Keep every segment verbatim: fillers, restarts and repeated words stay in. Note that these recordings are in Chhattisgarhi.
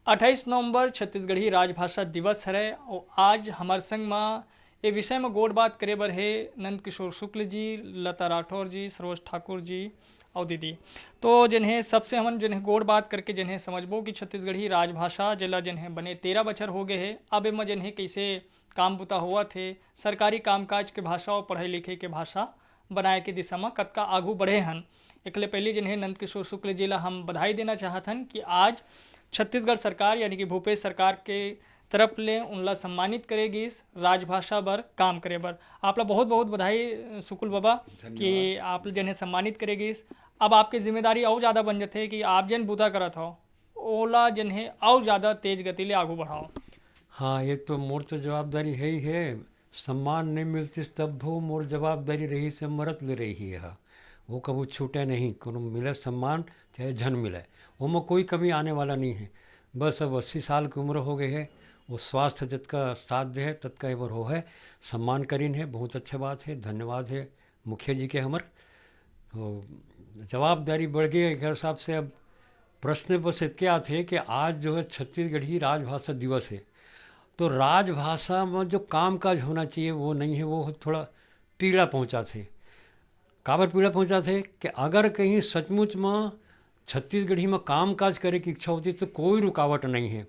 अट्ठाईस नवंबर छत्तीसगढ़ी राजभाषा दिवस हरे, अउ आज हमर संग म ए विषय म गोठ बात करे बर हे नंदकिशोर शुक्ल जी, लता राठौर जी, सरोज ठाकुर जी अउ दीदी। तो जिन्हें सबसे हमन जिन्हें गोठ बात करके जिन्हें समझबो कि छत्तीसगढ़ी राजभाषा जेला जिन्हें बने तेरह बछर हो गए हे, अब एमा जिन्हें कैसे काम बुता होवत हे, सरकारी कामकाज के भाषा अउ पढ़ाई लिखे के भाषा बनाए के दिशा म कतका आगू बढ़े हन। एकले पहली जिन्हें नंदकिशोर शुक्ल जी ला हम बधाई देना चाहत हन कि आज छत्तीसगढ़ सरकार यानी कि भूपेश सरकार के तरफ ले उनला सम्मानित करे गिस राजभाषा बर काम करे बर। आप ला बहुत बहुत बधाई शुक्ल बाबा कि आप जिन्हें सम्मानित करे गिस। अब आपके जिम्मेदारी अउ ज़्यादा बन जथे कि आप जेन बूता करत हो ओला जिन्हें अउ ज़्यादा तेज गति ले आगू बढ़ाओ। हाँ, ये तो मोर तो जवाबदारी है ही है। सम्मान नहीं मिलतिस तब भो मोर जवाबदारी रहिस हे, मरत ले रही है। वो कभू छूटे नहीं, कोनो मिले सम्मान चाहे झन मिले, ओमा कोई कमी आने वाला नहीं है। बस अब अस्सी साल की उम्र हो गई है, वो स्वास्थ्य जतका साथ दे है ततका एबर हो है। सम्मान करिन है, बहुत अच्छा बात है, धन्यवाद है मुखिया जी के हमर। तो जवाबदारी बढ़ गई है, एक हिसाब से अब प्रश्न बस इतके आते हैं कि आज जो है छत्तीसगढ़ी राजभाषा दिवस है, तो राजभाषा में जो कामकाज होना चाहिए वो नहीं है, वो थोड़ा पीड़ा पहुंचाथे। काबर पीड़ा पहुंचाथे कि अगर कहीं सचमुच में छत्तीसगढ़ी में कामकाज करे की इच्छा होती तो कोई रुकावट नहीं है।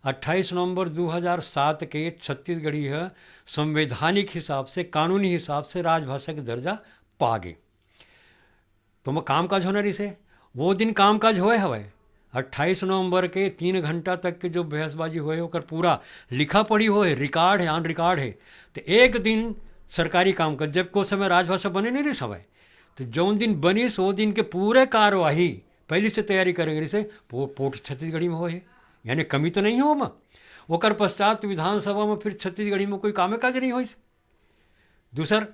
अट्ठाईस नवंबर दो हज़ार सात के छत्तीसगढ़ी है संवैधानिक हिसाब से, कानूनी हिसाब से राजभाषा के दर्जा पागे। तो वो कामकाज होना रहिसे, वो दिन कामकाज होए हवय। अट्ठाईस नवंबर के तीन घंटा तक के जो बहसबाजी होए, ओकर पूरा लिखा पढ़ी होए, रिकॉर्ड है, ऑन रिकॉर्ड है। तो एक दिन सरकारी कामकाज, जब को समय राजभाषा बने नहीं रहिस हवय, तो जौन दिन बनिस, वो दिन के पूरे कार्यवाही पहले से तैयारी करे रहिसे, वो पोठ छत्तीसगढ़ी में होए हे, यानी कमी तो नहीं हो ओमा। ओकर पश्चात विधानसभा में फिर छत्तीसगढ़ी में कोई कामे काज नहीं होइस। दूसर,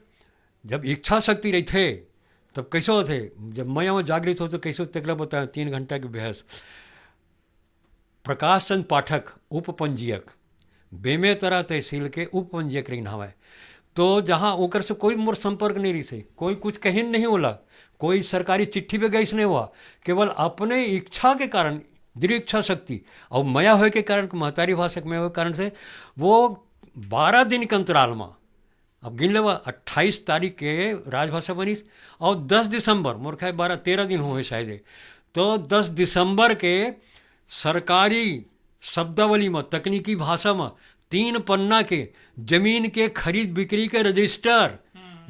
जब इच्छा शक्ति रहिथे, तब कैसे होथे? जब मैं जागृत हो तो कैसे, तेकला बताया, तीन घंटा के बहस। प्रकाश चंद पाठक, उपपंजीयक, बेमेतरा तहसील के उपपंजीयक रहिन हवय। तो जहाँ ओकर से कोई मोर संपर्क नहीं रहिसे, कोई कुछ कहिन नहीं होला, कोई सरकारी चिट्ठी भी गइस नहीं हुआ, केवल अपने इच्छा के कारण, दृढ़ इच्छा शक्ति और मया होए के कारण, महतारी भाषा के मया होए के कारण से वो बारह दिन के अंतराल में, अब गिन लेवा, अट्ठाईस तारीख के राजभाषा बनिस और दस दिसंबर, मोर ख्याल बारह तेरह दिन हुए शायद, तो दस दिसंबर के सरकारी शब्दावली में, तकनीकी भाषा में, तीन पन्ना के जमीन के खरीद बिक्री के रजिस्टर,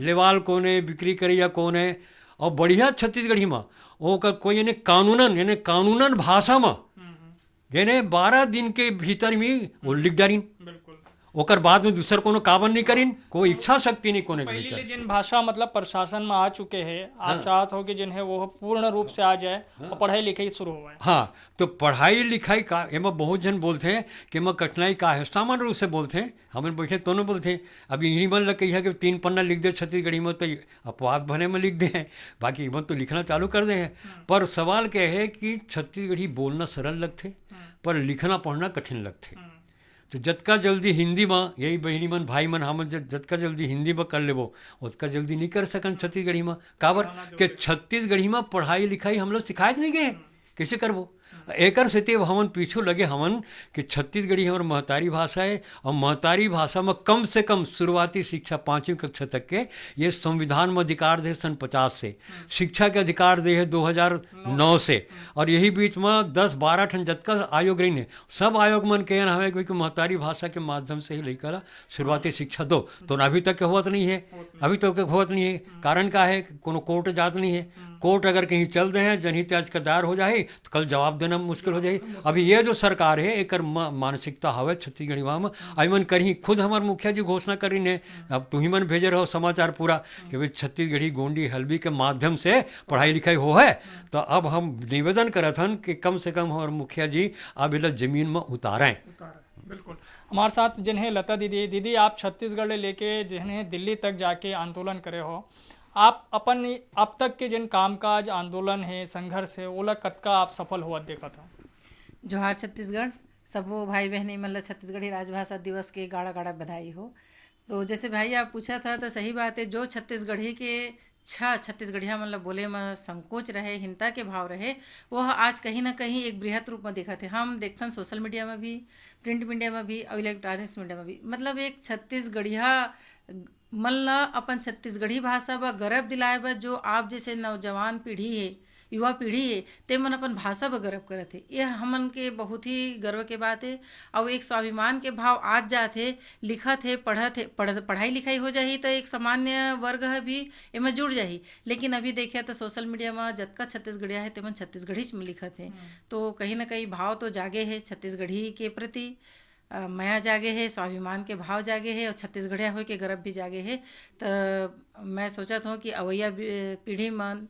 लेवाल कौन है, बिक्री करैया कौन है, और बढ़िया छत्तीसगढ़ी में ओकर कोई यानी कानूनन, यानी कानूनन भाषा में यानी बारह दिन के भीतर में वो लिख डारिन। बिल्कुल। ओकर बाद में दूसर कोनो काबर नहीं करिन, कोई इच्छा शक्ति नहीं कोने के पहले भीतर। ले जिन भाषा मतलब प्रशासन में आ चुके हैं, आप हाँ। चाहत हो कि जिन्हें वो पूर्ण रूप से आ जाए हाँ। और पढ़ाई लिखाई शुरू हो। हाँ, तो पढ़ाई लिखाई का एमा बहुत जन बोलते हैं कि एमा कठिनाई का है, सामान्य रूप से बोलते हैं, हमन बैठे दोनों बोलते हैं। अब इन्हीं मन लग कही है कि तीन पन्ना लिख दे छत्तीसगढ़ी में, तो अपवाद भले में लिख दे हैं, बाकी इमन तो लिखना चालू कर दे हैं। पर सवाल क्या है कि छत्तीसगढ़ी बोलना सरल लगथे, पर लिखना पढ़ना कठिन लगथे। तो जतका जल्दी हिंदी में, यही बहिनी मन, भाई मन, हमन जत-, जतका जल्दी हिंदी में कर लेबो, ओतका जल्दी नहीं कर सकन छत्तीसगढ़ी में। काबर के छत्तीसगढ़ी में पढ़ाई लिखाई हम लोग सिखाए नहीं गए, कैसे करबो? एकर सेती अब हमन पीछू लगे हवन कि छत्तीसगढ़ी हमर महतारी भाषा है और महतारी भाषा में कम से कम शुरुआती शिक्षा पाँचवीं कक्षा तक के ये संविधान में अधिकार दे सन पचास से, शिक्षा के अधिकार दे है दो हज़ार नौ से, और यही बीच में दस बारह ठन जतका आयोग रहिन है, सब आयोग मन के हवे कि महतारी भाषा के माध्यम से ही लइका ला शुरुआती शिक्षा दो, तो अभी तक के होवत नहीं है। अभी तक के होवत नहीं है। कारण का है? कोनो कोर्ट जात नहीं है। कोर्ट अगर कहीं चल दे हैं, जनहित याचिका दायर हो जाए, तो कल जवाब देना मुश्किल हो जाए। अभी ये जो सरकार है, एकर मा-, मानसिकता हवे छत्तीसगढ़ी में, अभी मन करही, खुद हमार मुखिया जी घोषणा करिन है, अब तुही मन भेजे रहो समाचार पूरा कि भाई छत्तीसगढ़ी गोंडी हल्बी के माध्यम से पढ़ाई लिखाई हो है। तो अब हम निवेदन करत हन कि कम से कम हमारे मुखिया जी अब एला जमीन में उतारें। उतारें, बिल्कुल। हमारे साथ जिन्हें लता दीदी, दीदी आप छत्तीसगढ़ ले लेके जिन्हें दिल्ली तक जाके आंदोलन करे हो, आप अपन अब तक के जिन कामकाज, आंदोलन है, संघर्ष है, ओला कतका आप सफल होवत देखत हो? जोहार छत्तीसगढ़, सबो भाई बहनी मन ला छत्तीसगढ़ी राजभाषा दिवस के गाड़ा गाड़ा बधाई हो। तो जैसे भाई आप पूछा था, तो सही बात है, जो छत्तीसगढ़ी के छ-, छत्तीसगढ़िया मन ल बोले म संकोच रहे, हिंता के भाव रहे, वो ह आज कहीं ना कहीं एक बृहत रूप म दिखत हे। हम देखथन सोशल मीडिया म भी, प्रिंट मीडिया म भी अउ इलेक्ट्रॉनिक्स मीडिया म भी, मतलब एक छत्तीसगढ़िया मन ल अपन छत्तीसगढ़ी भाषा बर गर्व दिलाए बर जो आप जैसे नौजवान पीढ़ी हे, युवा पीढ़ी हे, ते मन अपन भाषा बर गर्व करत हे। ये हमन के बहुत ही गर्व के बात हे। अउ एक स्वाभिमान के भाव आज जात हे, लिखत हे, पढ़त हे, पढ़-, पढ़ाई लिखाई हो जाही त एक सामान्य वर्ग ह भी एमा जुड़ जाही। लेकिन अभी देखिए त सोशल मीडिया म जतका छत्तीसगढ़िया हे, तेमन छत्तीसगढ़ीच म लिखत हे। हम्म। तो कहीं ना कहीं भाव तो जागे हे छत्तीसगढ़ी के प्रति, अ, मया जागे हे, स्वाभिमान के भाव जागे हे अउ छत्तीसगढ़िया होए के गर्व भी जागे हे। त मैं सोचत हूँ कि अवइया बी-, पीढ़ी मन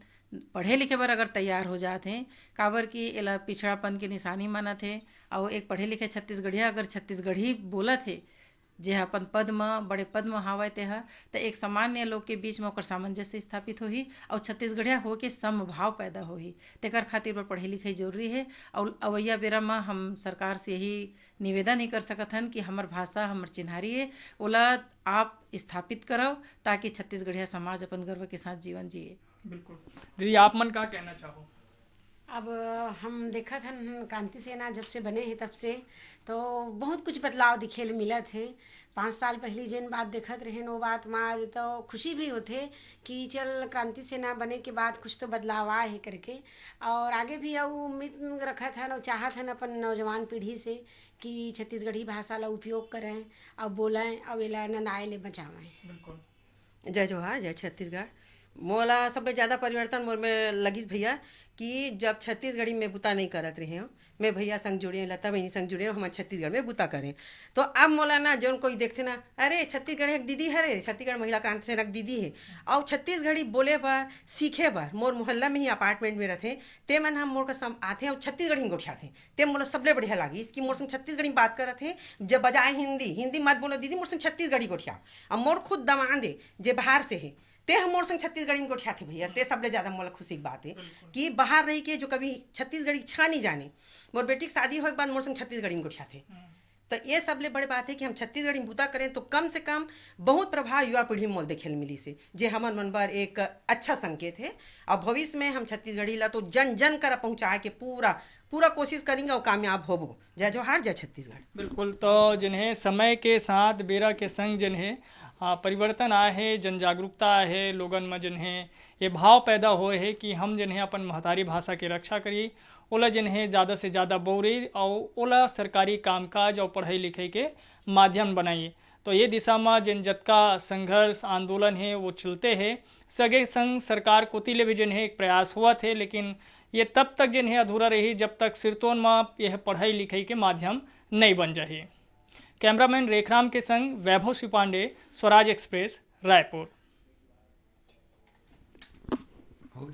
पढ़े लिखे बर अगर तैयार हो जात हे, काबर कि एला पिछड़ापन के निशानी मानत हे। अउ एक पढ़े लिखे छत्तीसगढ़िया अगर छत्तीसगढ़ी बोलत हे, जे ह अपन पद म, बड़े पद म हावय, ते ह, त एक सामान्य लोग के बीच म ओकर सामंजस्य स्थापित होही अउ छत्तीसगढ़िया होके समभाव पैदा होही। तेकर खातिर बर पढ़ाई लिखाई जरूरी हे। अउ अवइया बेरा म हम सरकार से यही निवेदन ही कर सकत हन कि हमर भाषा, हमर चिन्हारी हे, ओला आप स्थापित करव, ताकि छत्तीसगढ़िया समाज अपन गर्व के साथ जीवन जिए। बिल्कुल। दीदी, आप मन का कहना चाहो? अब हम देखत हन, क्रांति सेना जब से बने हे तब से तो बहुत कुछ बदलाव दिखे ल मिलत हे। पाँच साल पहली जेन बात देखत रहेन, वो बात म आज तो खुशी भी होथे कि चल, क्रांति सेना बने के बाद कुछ तो बदलाव आए हे करके। और आगे भी अउ उम्मीद रखत हन और चाहत हन अपन नौजवान पीढ़ी से कि छत्तीसगढ़ी भाषा ला उपयोग करें और बोलें और एला नंदाए ले बचावें। बिल्कुल। जय जोहार, जय छत्तीसगढ़। मोला सबले ज़्यादा परिवर्तन मोर में लगिस भैया कि जब छत्तीसगढ़ी में बुता नहीं करत रहे हूँ, मैं भैया संग जुड़े, लता बहनी संग जुड़े, हम छत्तीसगढ़ में बुता करें। तो अब मोला ना, जौन कोई देखते ना, "अरे, छत्तीसगढ़ एक दीदी हरे, छत्तीसगढ़ महिला क्रांति सेना के दीदी है।" और छत्तीसगढ़ी बोले बर, सीखे बर, मोर मोहल्ला में ही अपार्टमेंट में रहते, ते मन हम मोर का सम-, आते और छत्तीसगढ़ी में गोठियाते। ते मोला सबले बढ़िया लागिस कि मोर संग छत्तीसगढ़ी में बात करत हे, जब बजाय हिंदी, "हिंदी मत बोलो दीदी, मोर संग छत्तीसगढ़ी गोठिया।" अब मोर खुद दमांद हे, जे बाहर से हे, ते ह मोर संग छत्तीसगढ़ी में गोठियाथे भैया, ते सबले ज्यादा मोला खुशी के बात हे बिल्कुल। कि बाहर रही के जो कभी छत्तीसगढ़ी छा नहीं जाने, मोर बेटी के शादी होए के बाद मोर संग छत्तीसगढ़ी में गोठियाथे। हम्म। तो ये सबले बड़े बात है कि हम छत्तीसगढ़ी में बुता करें तो कम से कम बहुत प्रभाव युवा पीढ़ी में मोल देखे ल मिलिस हे, जे हमन मन बर एक अच्छा संकेत है। और भविष्य में हम छत्तीसगढ़ी ला तो जन जन कर पहुँचाए के पूरा पूरा कोशिश करेंगे और कामयाब होबो। जय जोहार, जय छत्तीसगढ़। बिल्कुल, तो जिन्हें समय के साथ, बेरा के संग जिन्हें, आ, परिवर्तन आए हे, जन जागरूकता आए हे, लोगन में जिन्हें ये भाव पैदा होए हे कि हम जिन्हें अपन महतारी भाषा के रक्षा करी, ओला जिन्हें ज़्यादा से ज़्यादा बौरी और ओला सरकारी कामकाज और पढ़ाई लिखाई के माध्यम बनाई। तो ये दिशा में जिन जतका संघर्ष आंदोलन हे, वो चलते हे। सगे संग सरकार कोति ले भी जिन्हें एक प्रयास होवत हे, लेकिन ये तब तक जिन्हें अधूरा रही, जब तक सिरतोन में यह पढ़ाई लिखाई के माध्यम नहीं बन जाही। कैमरामैन रेखराम के संग वैभव सिंह पांडे, स्वराज एक्सप्रेस, रायपुर।